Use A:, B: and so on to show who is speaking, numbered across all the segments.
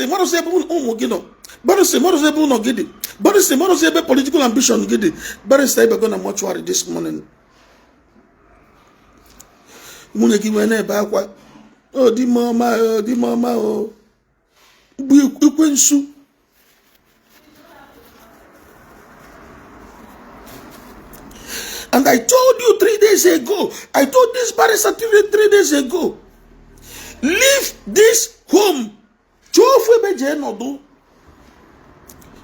A: Barrister, ịmarụzi ebe ụmụ gị nọ. Barrister, ịmarụzi ebe ụlọ gị dị. Barrister, ịmarụzi ebe political ambition gị dị. Barrister, ịbago na mortuary this morning. Nwunye gị wee na-ebe akwa, o di m ọma, o di m ọma, o bụ ekwensu. And I told you 3 days ago, I told this barrister 3 days ago, leave this home. Chọọ ofu ebe jee nọdụ.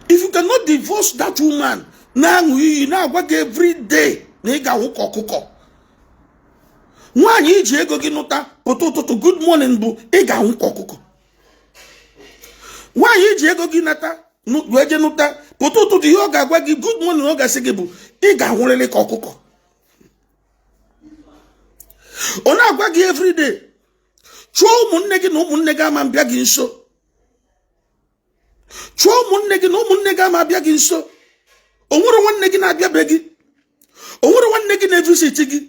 A: If you cannot divorce that woman, na-aṅụ iyi na-agwa gị every day na ị ga-anwụ ka ọkụkọ. Nwaanyị iji ego gị nụta pụta ụtụtụ, good morning bụ ị ga-anwụ ka ọkụkọ. Nwaanyị iji ego gị nata wee jee nụta pụta ụtụtụ, ihe ọ ga-agwa gị good morning ọ ga-asị gị bụ ị ga-anwụrịrị ka ọkụkọ. Ọ na-agwa gị everyday, chụọ ụmụnne gị na ụmụnne gị ama mbịa gị nso. Chụọ ụmụnne gị na ụmụnne gị ama abịa gị nso. O nwere nwanne gị na-abịa be gị, o nwere nwanne gị na-evisit gị,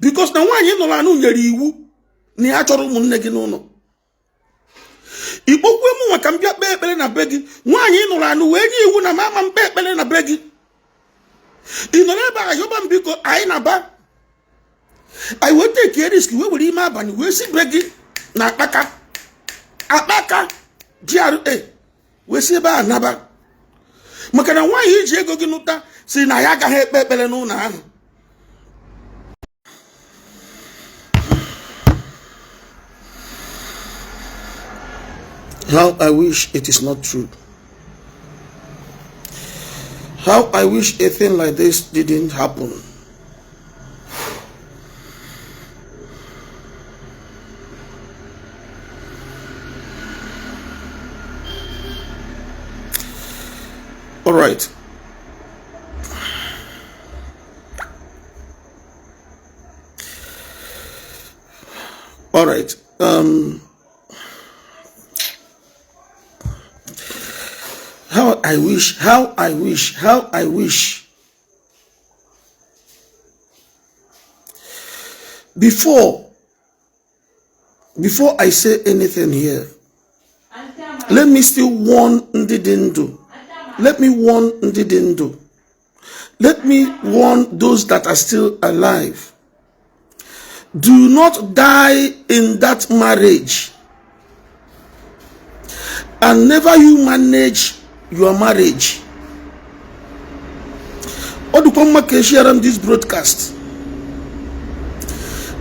A: because na nwaanyị nọrọ anụ nyere iwu na ya chọrọ ụmụnne gị n'ụlọ. Ikpokwu mụ nwa ka m bịa kpee ekpere na be gị, nwaanyị nụrụ anụ wee nye iwu na m ama mkpe ekpere na be gị. Ị nọrọ ebe a yọba m, biko, anyị na-aba, anyị wee take risk, wee were ime abalị wee si be gị na Akpaka, Akpaka GRA, wee si ebe a naba, maka na nwaanyị iji ego gị nụta si na ya agaghị ekpe ekpere n'ụlọ ahụ. How I wish it is not true. How I wish a thing like this didn't happen. All right. All right. How I wish, how I wish, how I wish. Before I say anything here, let me still warn ndị dị ndụ. Let me warn ndị dị ndụ. Let me warn those that are still alive. Do not die in that marriage. And never you manage your marriage. Ọ dịkwa mma ka share this broadcast.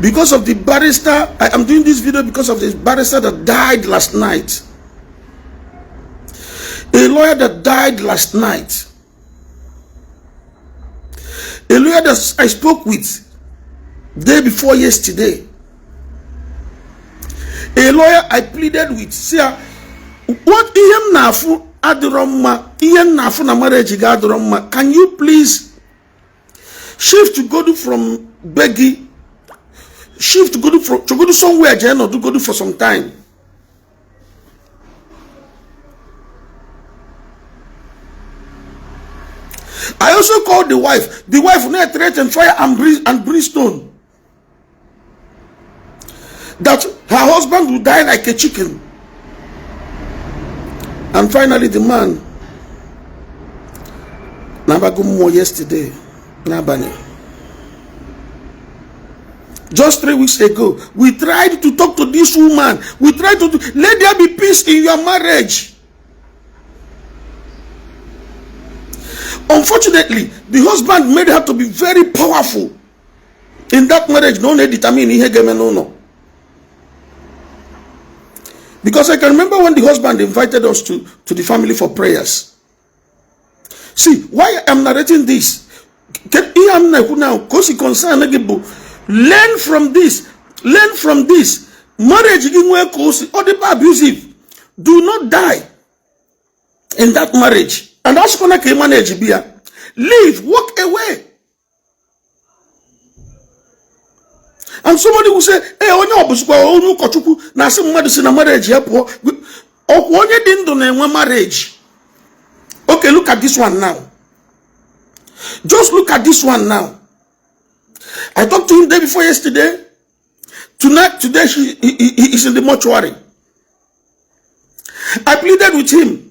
A: Because of the barrister, I am doing this video because of the barrister that died last night. A lawyer that died last night. A lawyer that I spoke with day before yesterday. A lawyer I pleaded with. See, what ihe m na-afụ adịrọ mma, ihe m na-afụ na marriage ga adịrọ mma. Can you please shift go from be gị, shift go from to go somewhere jee nọdụ go for some time? I also called the wife. The wife now threatened fire and brimstone that her husband will die like a chicken. And finally, the man nabago mmụọ yesterday n'abalị. Just 3 weeks ago, we tried to talk to this woman. We tried to do, let there be peace in your marriage. Unfortunately, the husband made her to be very powerful in that marriage. No one determine ihe ga-eme n'ụlọ. Because I can remember when the husband invited us to the family for prayers. See, why I'm narrating this? Ihe m na-ekwu now, ka o si concern gị bụ learn from this, learn from this. Marriage gị nwee ka o si, ọ dịba abusive. Do not die in that marriage. And asịkwana ka ị manage bi ya. Leave, walk away. And somebody will say, hey, onye ọ bụzikwa onye ụkọchukwu na-asị mmadụ si na marriage ya pụọ. Ọkwa onye dị ndụ na-enwe marriage. Okay, look at this one now. Just look at this one now. I talked to him day before yesterday. Tonight, today, he is in the mortuary. I pleaded argued with him.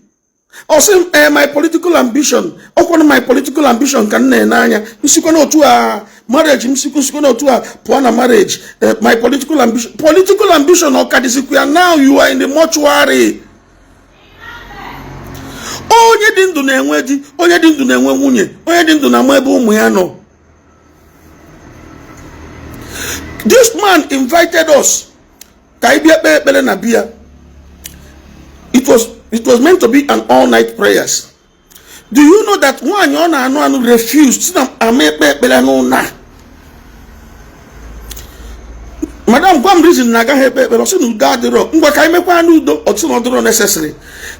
A: Ọ sị m, eh, my political ambition, ọkwanụ my political ambition ka m na-ene anya, nsikwa n'otu a marriage m, sikwa n'otu a pụọ na marriage, eh, my political ambition. Political ambition ọ ka dịzikwa ya? Now you are in the mortuary. Onye dị ndụ na-enwe di, onye dị ndụ na-enwe nwunye, onye dị ndụ na-ama ebe ụmụ ya nọ. This man invited us ka anyị bịa kpee ekpere na be ya. It was meant to be an all night prayers. Do you know that nwaanyị ọ na-anụ anụ refused, si na ama ekpe ekpere n'ụlọ a? Madam, gwa m reason na agaghị ekpe ekpere. Ọ sị na udo adịrọ. Ngwa, ka anyị mekwa n'udo. Ọ sị na ọ dịrọ necessary.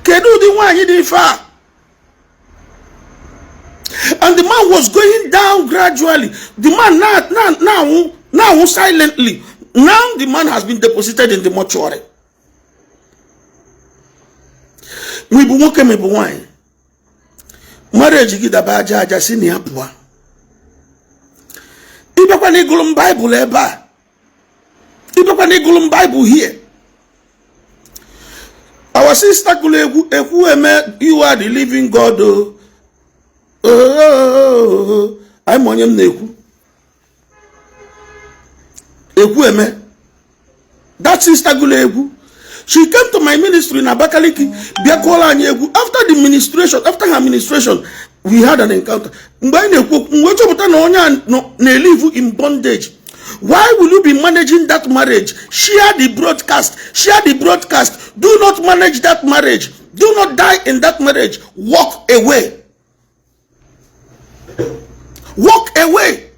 A: Kedu ụdị nwaanyị dị ife a? And the man was going down gradually. The man now silently. Now the man has been deposited in the mortuary. Ma ị bụ nwoke, ma ị bụ nwaanyị, marriage gị daba aja aja, si na ya pụọ. Ị bịakwa na ịgụrụ m Baịbụl ebe a, ị bịakwa na ịgụrụ m Baịbụl here. Our sister gụrụ egwu Ekwueme, "You are the living God." O oh, anyị ma onye m na-ekwu. Ekwueme, that sister gụrụ egwu, she came to my ministry na Abakaliki, bịa gụọrọ anyị egwu. After the ministration, after her ministration, we had an encounter. Mgbe anyị na-ekwu okwu, mgbe chọpụta na onye a na-elive in bondage. Why will you be managing that marriage? Share the broadcast, share the broadcast. Do not manage that marriage. Do not die in that marriage. Walk away, walk away.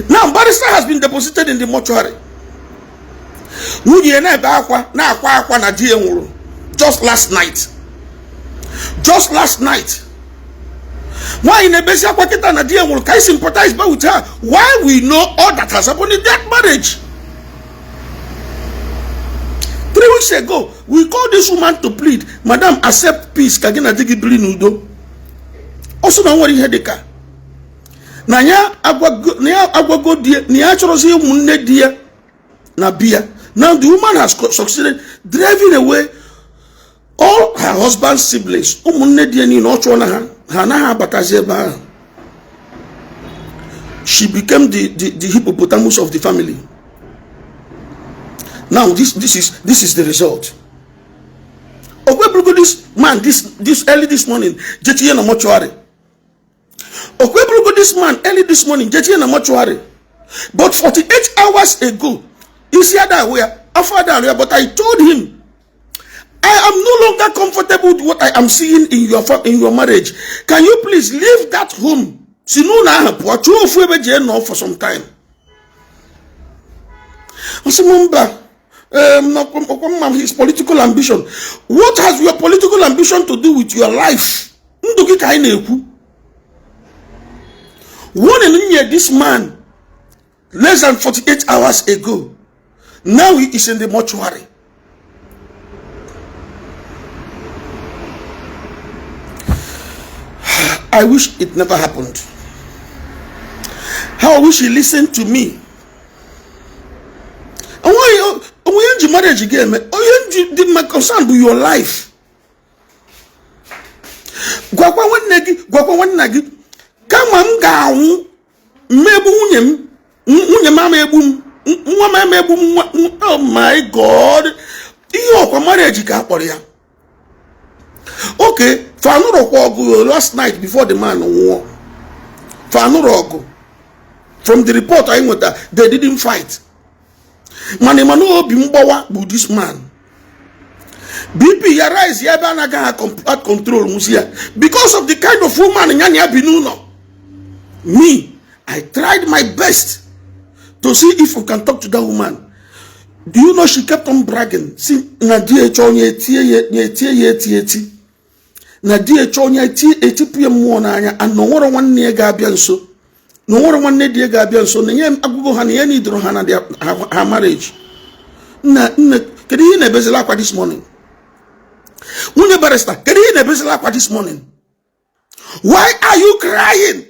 A: Now barrister has been deposited in the mortuary. Nwunye ya na-ebe akwa, na-akwa akwa na di ya nwụrụ just last night, just last night. Nwaanyị na-ebezi akwa kịta na di ya nwụrụ. Ka anyị sympathize with her while we know all that has happened in that marriage. 3 weeks ago, we called this woman to plead, "Madam, accept peace ka gị na di gị biri n'udo." Ọ sị na o nwere ihe dị ka na ya agwago di ya na ya chọrọzi ụmụnne di ya na be ya. Now the woman has succeeded driving away all her husband's siblings. Ụmụnne di ya niile, ọ chụọ na ha, ha anaghị abatazi ebe ahụ. She became the hippopotamus of the family. Now this is the result. Okweburugo this man this early this morning, jetinye na mortuary. Okweburugo this man early this morning, jetinye na mortuary. But 48 hours ago, isi ada ahụ ya, afọ ada ahụ ya. But I told him, "I am no longer comfortable with what I am seeing in your marriage. Can you please leave that home?" Si n'ụlọ ahụ pụọ, chọọ ofu ebe jee nọ for some time. Ọ sị m mba, ọkwa mma his political ambition. What has your political ambition to do with your life? Ndụ gị ka anyị na-ekwu. Warning nye this man less than 48 hours ago, now he is in the mortuary. I wish it never happened. How I wish he listened to me. Onwe onye nji marriage ga-eme, onye nji dị my concern bụ your life. Gwakwa nwanne gị, gwakwa nwanna gị, kama m ga-anwụ mmegbu nwunye m, nwunye m ama egbu m, nwa m ama egbu m nwa. Oh my God, ihe ọkwa marriage ka a kpọrọ ya. Okay, fa anụrọkwa ọgụ last night before the man nwụọ. Fa anụrọ ọgụ. From the report anyị nweta, they didn't fight. Mana obi mgbawa bụ this man. BP ya rise ya ebe a na-agaghị control nwụzi ya because of the kind of woman ya na ya bi n'ụlọ. Me, I tried my best to see if we can talk to that woman. Do you know she kept on bragging, si na di eche onye etie ya, etie ya, eti eti, na di eche onye eti etipụ ya mmụọ n'anya, and na onwere nwanne ya ga-abịa nso, na onwere nwanne di ya ga-abịa nso, na ihe agwụgo ha, na ihe nidoro ha na ha marriage. Nna, nne, kedu ihe ị na-ebezila akwa this morning? Nwunye barrister, kedu ihe ị na-ebezila akwa this morning? Why are you crying?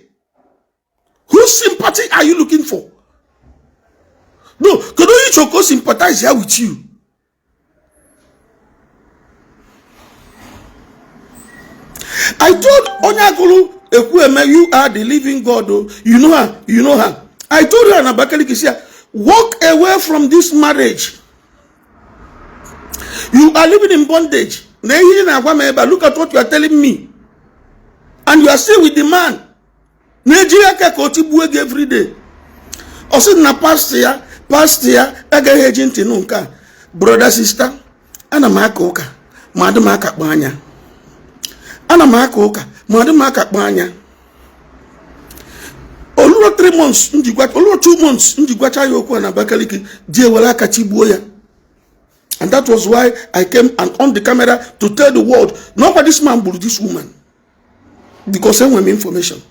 A: Whose sympathy are you looking for? No, kedu onye ịchọ ka o sympathize ya with you? I told onye agụrụ Ekwueme, you are the living God o, you know her, you know her. I told her na Abakaliki, sị ya, walk away from this marriage. You are living in bondage. Na ihe ị na-agwa m ebe a, look at what you are telling me, and you are still with the man na-eji aka ka o tigbue gị everyday. Ọ sị na pastọ ya, pastọ ya agaghị eji ntị nụ nke a. Brother, sister, ana m aka ụka ma adị m aka kpọ anya. Ana m aka ụka ma adị m aka kpọ anya. Oluro 3 months njikwa, oluro 2 months njikwacha ya okwu a na Abakaliki, di ewere aka tigbuo ya. And that was why I came and on the camera to tell the world na ọkwa this man gburu this woman, because enwere m information.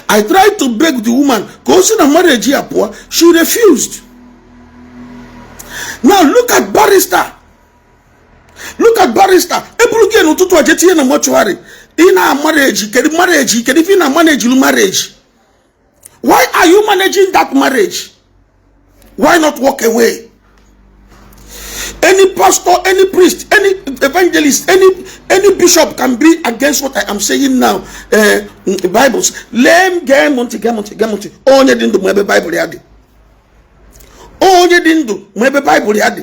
A: I tried to beg the woman ka o si na marriage ya pụọ. She refused. Now look at barrister, look at barrister. Eburu gị n'ụtụtụ a jee tinye na mortuary. Ị na marriage, kedu marriage? Kedu ife ị na manage marriage? Why are you managing that marriage? Why not walk away? Any pastor, any priest, any evangelist, any bishop can be against what I am saying now. Bibles, lee m, gee m ntị, gee m ntị, gee m ntị. Onye dị ndụ ma ebe Baịbụl ya dị, onye dị ndụ ma ebe Baịbụl ya dị.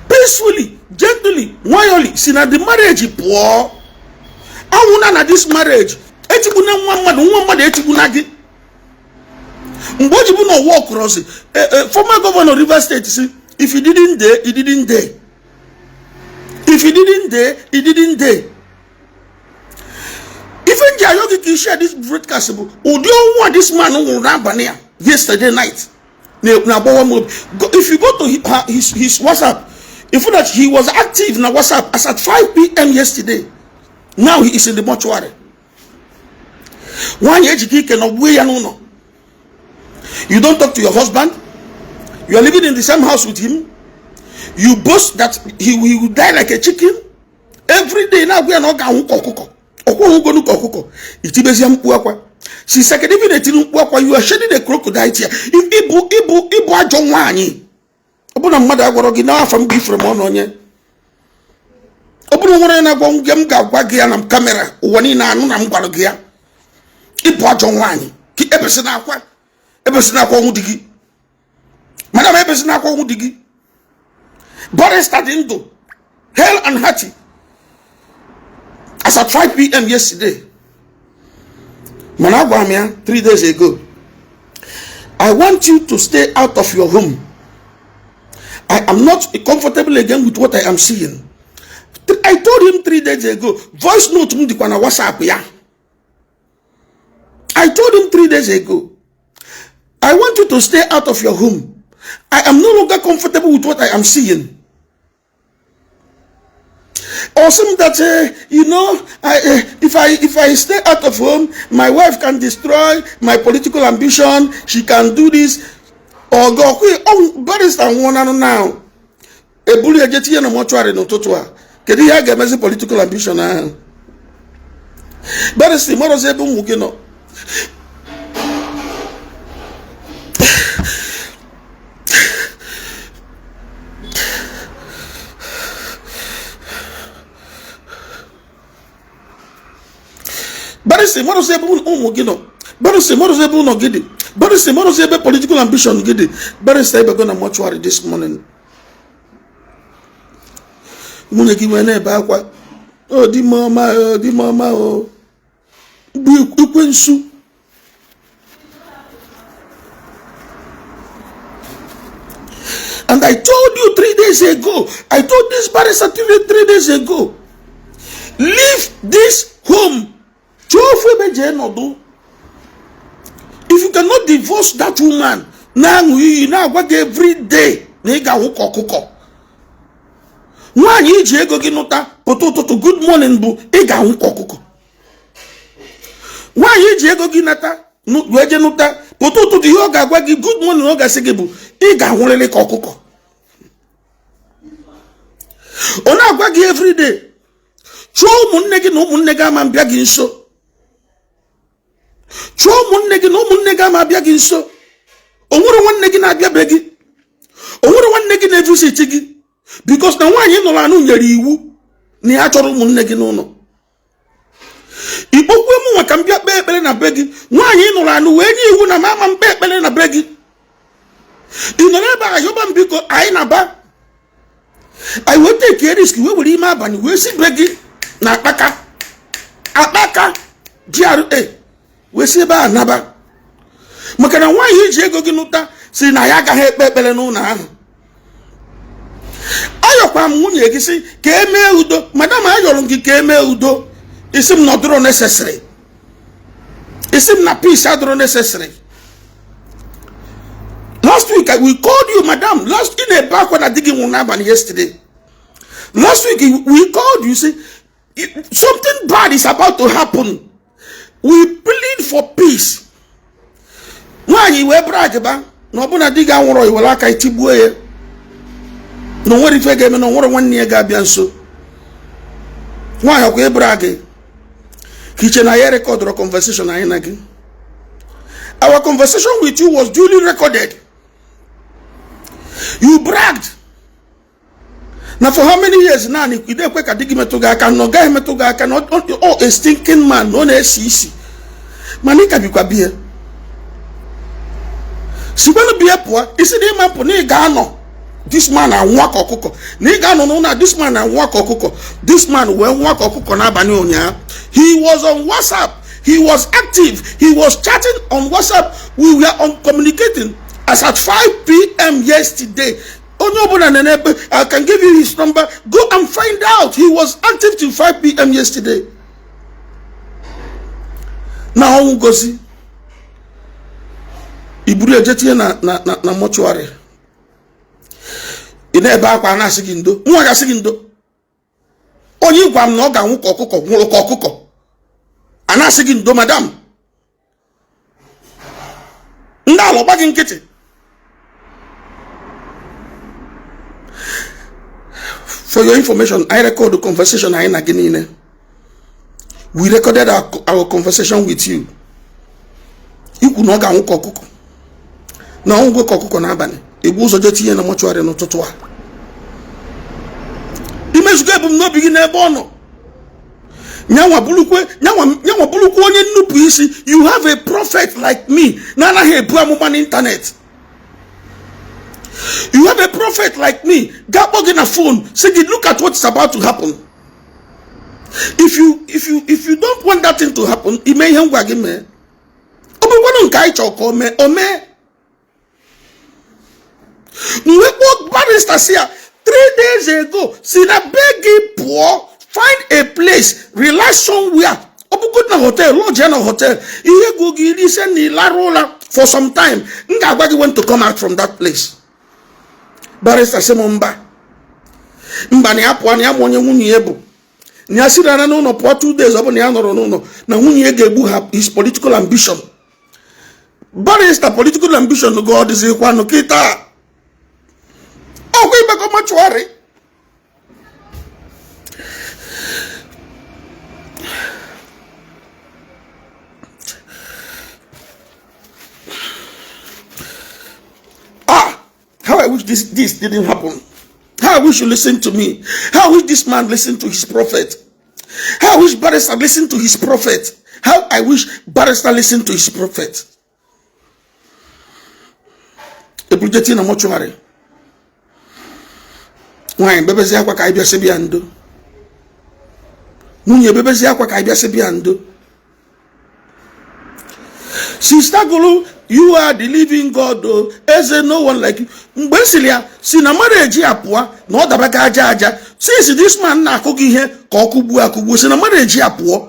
A: Peacefully, gently, nwayọly, si na the marriage pụọ. Anwụna na this marriage. Etigbuna nwa mmadụ, nwa mmadụ etigbuna gị. Mgbe o ji bụ na ọwa ọkụrọzi, former governor Rivers State si, if he didn't dey, he didn't dey. If he didn't dey, he didn't dey. Ife nji ayọ gị ka share this broadcast bụ ụdị ọnwụ a this man nwụrụ n'abalị a, yesterday night, na-agbawa m obi. If you go to his WhatsApp, you find that he was active na WhatsApp as at 5 p.m. yesterday. Now he is in the mortuary. Nwaanyị ejike ike na gbuo ya n'ụlọ. You don't talk to your husband. You are living in the same house with him. You boast that he will die like a chicken every day. Na-agwa ya na ọ ga-anwụ ka ọkụkọ. Ọkwụghị ka ọkụkọ, itibezie mkpu akwa. Si second even etiri mkpu akwa, you are shedding a crocodile tear. Ịbụ ịbụ ịbụ ajọ nwaanyị. Ọ bụrụ na mmadụ agwọrọ gị n'afọ m bụ ifere m ọnụ, onye ọ bụrụ nwere onye na-agwa gị, m ga-agwa gị ya na camera, ụwa niile anụ na m gwara gị ya. Ịbụ ajọ nwaanyị. Ka ebesina akwa, ebesina akwa ọnwụ di gị. Madam, ebesina akwa ọnwụ di gị. Barrister dị ndụ, hale and hearty, as at 5 p.m. yesterday. Mana agwara m ya 3 days ago, I want you to stay out of your home. I am not comfortable again with what I am seeing. I told him 3 days ago. Voice note m dịkwa na WhatsApp ya. I told him 3 days ago, I want you to stay out of your home. I am no longer comfortable with what I am seeing. Awesome that I, if I stay out of home, my wife can destroy my political ambition. She can do this. Or go, oh, barrister nwụọnanụ now. Eburu eje tinye na mortuary n'ụtụtụ a. Kedu ihe a ga-emezi political ambition ahụ? Barrister, marọzi ebe ụmụ gị nọ. Barrister, marọzi ebe ụmụ gị nọ. Barrister, marọzi ebe ụlọ gị dị. Barrister, marọzi ebe political ambition gị dị. Barrister ebego na mortuary this morning. Nwunye gị wee na-ebe akwa, o di m ọma, o di m ọma, o bụ ekwensu. And I told you 3 days ago, I told this barrister 3 days ago, leave this home. Chọọ ofu ebe jee nọdụ. If you cannot divorce that woman, na-aṅụ iyi na-agwa gị every day na ị ga-anwụ ka ọkụkọ. Nwaanyị iji ego gị nụta, pụta ụtụtụ, good morning bụ ị ga-anwụ ka ọkụkọ. Nwaanyị iji ego gị nata wee jee nụta, pụta ụtụtụ, ihe ọ ga-agwa gị, good morning ọ ga-asị gị bụ ị ga-anwụrịrị ka ọkụkọ. Ọ na-agwa gị everyday, chụọ ụmụnne gị na ụmụnne gị ama mbịa gị nso. Chụọ ụmụnne gị na ụmụnne gị ama abịa gị nso. O nwere nwanne gị na-abịa be gị, o nwere nwanne gị na-evisit gị, because na nwaanyị nụrụ anụ nyere iwu. Na ya chọrọ ụmụnne gị n'ụlọ. Ikpokwu m nwa ka m bịa kpee ekpere na be gị. Nwaanyị ị nụrụ anụ wee nye iwu na m ama mkpe ekpere na be gị. Ị nọrọ ebe a yọba m, biko, anyị na-aba, anyị wee take risk, wee were ime abalị wee si be gị na Akpaka, Akpaka GRA, wee si ebe a naba, maka na nwaanyị iji ego gị nụta si na ya agaghị ekpe ekpere n'ụlọ ahụ. Ayọkwa m nwunye gị si ka emee udo. Madam, ayọrọ m gị ka emee udo, isi m na ọdụrọ necessary, isi m na peace adịrọ necessary. Last week we called you, madam. Last, ị na-ebe akwa na di gị nwụrụ n'abalị yesterday. Last week we called you, say something bad is about to happen. We plead for peace. Nwaanyị wee brag ba na ọbụna di gị anwụrọ, iwere aka itigbuo ya, na onwere ife ga-eme, na onwere nwanne ya ga-abịa nso. Nwaanyị, ọkwa ịbra gị ka iche na ya recordụrụ conversation anyị na gị. Our conversation with you was duly recorded. You bragged na for how many years naanị ide ekwe ka di gị metụ gị aka, na ọ gaghị metụ gị aka, na ọ a stinking man, na ọ na-esi isi. Mana ị ka bikwa bie, sikwanụ bie pụọ. Isi na ịma pụ na ị ga-anọ, this man anwụọ ka ọkụkọ, na ị ga-anọ n'ụlọ, this man anwụọ ka ọkụkọ. This man wee nwụọ ka ọkụkọ n'abalị ụnyaahụ. He was on WhatsApp, he was active, he was chatting on WhatsApp. We were on communicating as at 5 p.m. yesterday. Onye ọbụla na n'ebe, I can give you his number, go and find out. He was active till 5 p.m. yesterday. Na ọnwụ gosi iburu eje tinye na mortuary, ị na-ebe akwa, na-asị gị ndo. Nwa ga-asị gị ndo. Onye gwa m na ọ ga-anwụ ka ọkụkọ nwụrụ ka ọkụkọ, a na-asị gị ndo. Madam, ndị ala ọgba gị nkịtị. For your information, I record the conversation anyị na gị niile. We recorded our conversation with you. Ikwu na ọ ga-anwụ ka ọkụkọ, na ọnwụgwe ka ọkụkọ n'abalị, egbu ụzọ jee tinye na mortuary n'ụtụtụ a. Imezugo ebumnobi gị n'ebe ọ nọ. Nyanwa bụrụkwe onye nnupụ isi. You have a prophet like me na-anaghị ebu amụma n'internet. You have a prophet like me ga-akpọ gị na phone, sị gị, "Look at what is about to happen. If you don't want that thing to happen, ime ihe ngwa gị mee." Ọ bụrụkwanụ nke anyị chọrọ ka o mee, o mee. Mgbe kpọọ barrister, si ya 3 days ago, si na be gị pụọ, find a place, relax somewhere. Ọ bụgodị na hotel, lodge ya na hotel, ihe ego gị iri ise na ịlara ụla for some time. M ga-agwa gị when to come out from that place. Barrister sị m mba, mba, na ya pụọ, na ya ma onye nwunye ya bụ, na ya siri n'ụlọ pụọ 2 days, ọ bụ na ya nọrọ n'ụlọ, na nwunye ya ga-egbu ha. His political ambition, barrister, political ambition gị ọ dịzikwanụ kịta? Ọkwa imekọ mortuary. Ah, how I wish this didn't happen. How I wish you listen to me. How I wish this man listened to his prophet. How I wish barrister listened to his prophet. How I wish barrister listened to his prophet. Ebujeti na mortuary. Nwaanyị bebezi akwa ka anyị bịa sị bịa ndo. Nwunye bebezi akwa ka anyị bịa sị bịa ndo. Sister gụrụ, "You are the living God o, eze, no one like you." Mgbe siri ya si na marriage ya pụọ, na ọ dabaga aja aja, since this man na-akụ gị ihe ka ọ kụgbuo akụgbuo, si na marriage ya pụọ.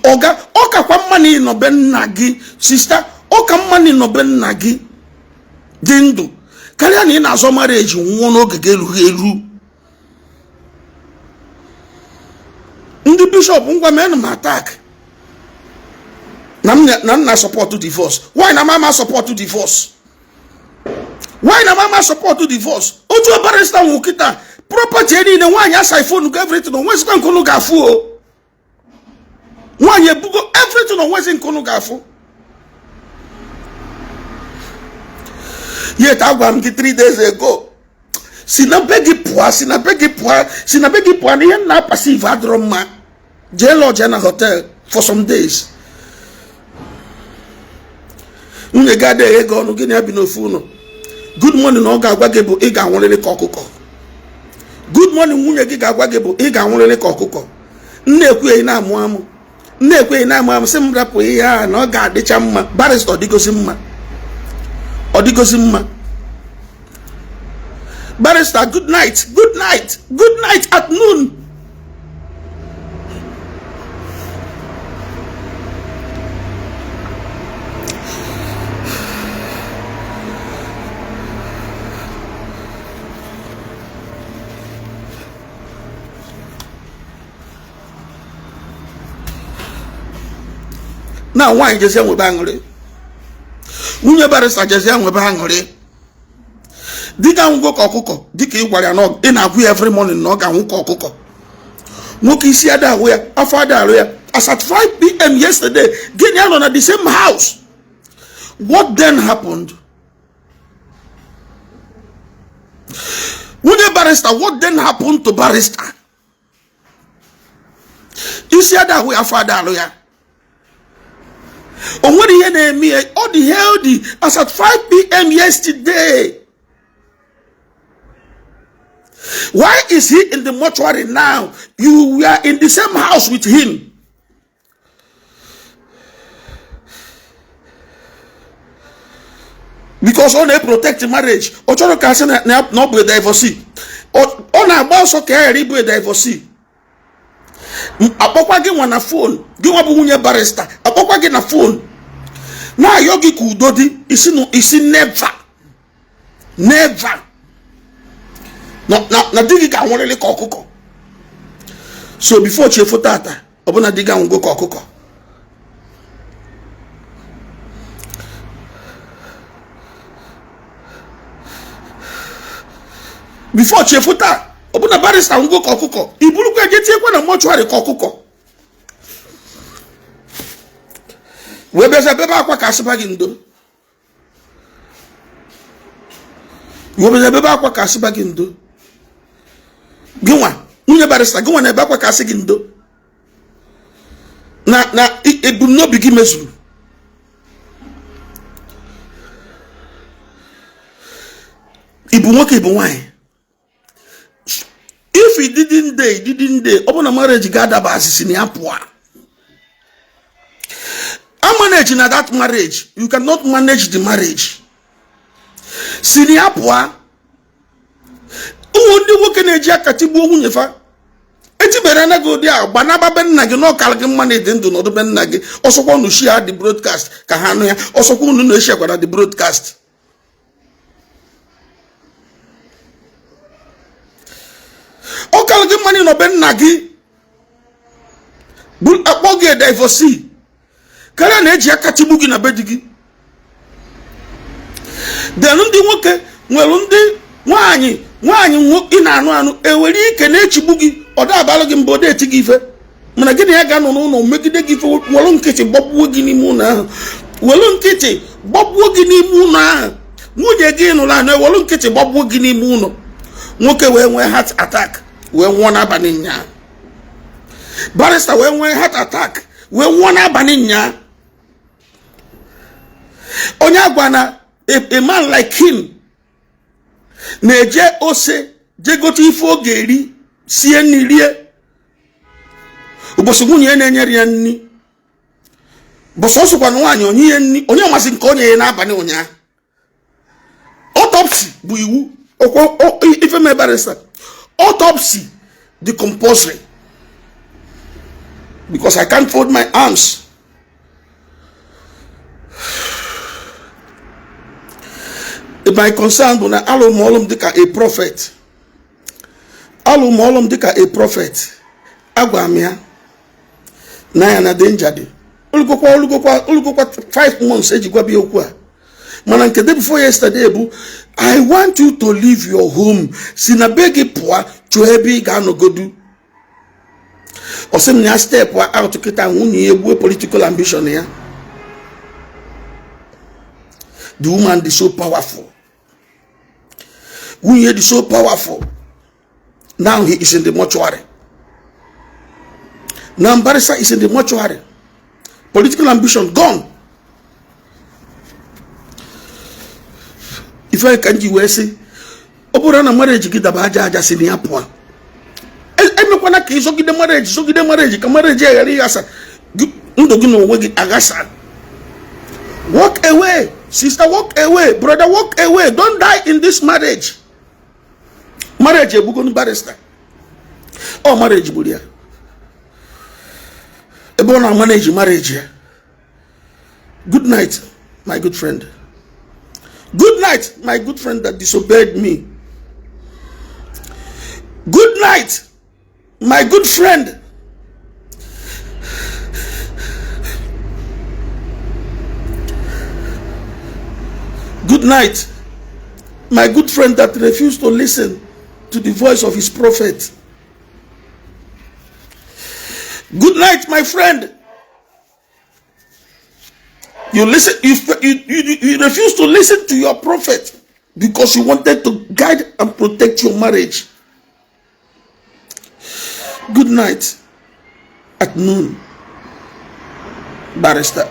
A: Ọga, ọ kakwa mma na ịnọbe nna gị. Sister, ọ ka mma na ịnọbe nna gị dị ndụ karịa na ị na-azọ marriage nwụọ n'oge ga-erughị eru. Ndị bishọp, ngwa, menụ m attack na m na support divorce. Why na mama support divorce? Why na mama support divorce? Otu barrister nwụ kịta, property niile nwaanyị asa phone go everything, onwezikwa nke unu ga-afụ o. Nwaanyị ebugo everything, onwezi nke unu ga-afụ. Yet agwara m gị 3 days ago, Si na be gị pụọ, si na be gị pụọ, si na be gị pụọ, na ihe m na-aperceive adịrọ mma. Jee lodge na hotel for some days. Nwunye gị adịghị eghe gị ọnụ, gị na ya bi n'ofu ụlọ. Good morning na ọ ga-agwa gị bụ ị ga-anwụrịrị ka ọkụkọ. Good morning nwunye gị ga-agwa gị bụ ị ga-anwụrịrị ka ọkụkọ. M na-ekwu na-amụ amụ, m na-ekweghị na-amụ amụ, sị m rapụ ihe a na ọ ga-adịcha mma. Barrister, ọ dịgosi mma, ọ dịgosi mma. Barrister, good night, good night, good night at noon. Na nwaanyị jezie nwebe aṅụrị, nwunye barrister jezie nwebe aṅụrị. Di gị anwụgo ka ọkụkọ, dịka ị gwara ya na ị na-agwụ ya every morning na ọ ga-anwụ ka ọkụkọ. Nwoke isi ada ahụ ya, afọ ada arụ ya. As at 5 p.m. yesterday, gị na ya nọ na the same house. What then happened? Nwunye barrister, what then happened to barrister? Isi ada ahụ ya, afọ ada alụ ya, o nwere ihe na-eme ya. Ọ dị healthy as at 5 p.m. yesterday. Why is he in the mortuary now? You were in the same house with him. Because ọ na-protect marriage, ọ chọrọ ka asị na ọ bụ divorcee. Ọ na-agba ọsọ ka ya ghara ịbụ divorcee. Akpọkwa gị nwa na phone, gị nwa bụ nwunye barrister, akpọkwa gị na phone na-ayọ gị ka udo dị, isi never, never, na di gị ga-anwụrịrị ka ọkụkọ. So before chefu tata, ọbụna di gị anwụgo ka ọkụkọ. Before chefu taa, ọbụna barrister anwụgo ka ọkụkọ, iburukwa eje tinyekwa na mortuary ka ọkụkọ, wee bịaza bebe akwa ka asịba gị ndo, wee bịaza bebe akwa ka asịba gị ndo. Gị nwa nwunye barrister, gị nwa na-ebe akwa ka asị gị ndo na ebumnobi gị mezuru. Ị bụ nwoke, ị bụ nwaanyị, if it didn't dey, it didn't dey. Ọ bụ na marriage ga-adaba, asịsị na ya pụọ. A manage na that marriage, you cannot manage the marriage, si na ya pụọ. Ụmụ ndị nwoke na-eji aka tigbuo nwunye fa, etibere na gị ụdị a, gbanaba be nna gị na ọkara gị mma na ịdị ndụ nọdụ be nna gị. Ọsọkwa unu share the broadcast ka ha nụ ya, ọsọkwa unu na-esharekwara the broadcast. Ọ kara gị mma na ịnọ be nna gị bụ akpọ gị divorcee karịa na eji aka tigbu gị na be di gị. Then ndị nwoke nwere ndị nwaanyị, nwaanyị ị na-anụ anụ ewere ike na-echigbu gị, ọ da-abalụ gị mba, ọ da-eti gị ife, mana gị na ya ga-anọ n'ụlọ megide gị ife, were nkịtị gbagbuo gị n'ime ụlọ ahụ, were nkịtị gbagbuo gị n'ime ụlọ ahụ. Nwunye gị nụrụ anụ ewere nkịtị gbagbuo gị n'ime ụlọ. Nwoke wee nwee heart attack wee nwụọ n'abalị nyaa. Barrister wee nwee heart attack wee nwụọ n'abalị nyaa. Onye agwa na a man like him na-eje ose jee gote ife ọ ga-eri, sie nri rie. Ụbọchị nwunye ya na-enyere ya nri, bụsọ ọsọkwa na nwaanyị onye ihe nri, onye masị nke onye ya n'abalị ụnyaahụ. Autopsy bụ iwu. Ife mee barrister, autopsy dị compulsory, because I can't fold my arms. My concern bụ na alụ m ọlụ m dịka a prophet, alụ m ọlụ m dịka a prophet. Agwa m ya na ya na danger dị. Olugokwa, olugokwa, olugokwa 5 months eji gwa bịa okwu a. Mana nke day before yesterday bụ, I want you to leave your home, si na be gị pụọ, chọọ ebe ị ga-anọgodu. Ọ sị m na ya step out kịta, nwunye ya egbue political ambition ya. The woman is so powerful. Nwunye dị so powerful. Now he is in the mortuary. Now barrister is in the mortuary. Political ambition gone. Ife ka m ji wee sị, ọ bụrụ na marriage gị daba aja aja, si na ya pụọ. Emekwana ka ị zọgide marriage, zọgide marriage, ka marriage ghara ịghasa ndụ gị na onwe gị aghasa. Walk away, sister, walk away, brother, walk away. Don't die in this marriage. Marriage egbugonu barrister. Ọ marriage gburu ya ebe ọ na-amanage marriage ya. Good night, my good friend. Good night, my good friend that disobeyed me. Good night, my good friend. Good night, my good friend that refused to listen to the voice of his prophet. Good night, my friend. You listen, you refuse to listen to your prophet because you wanted to guide and protect your marriage. Good night at noon, barrister.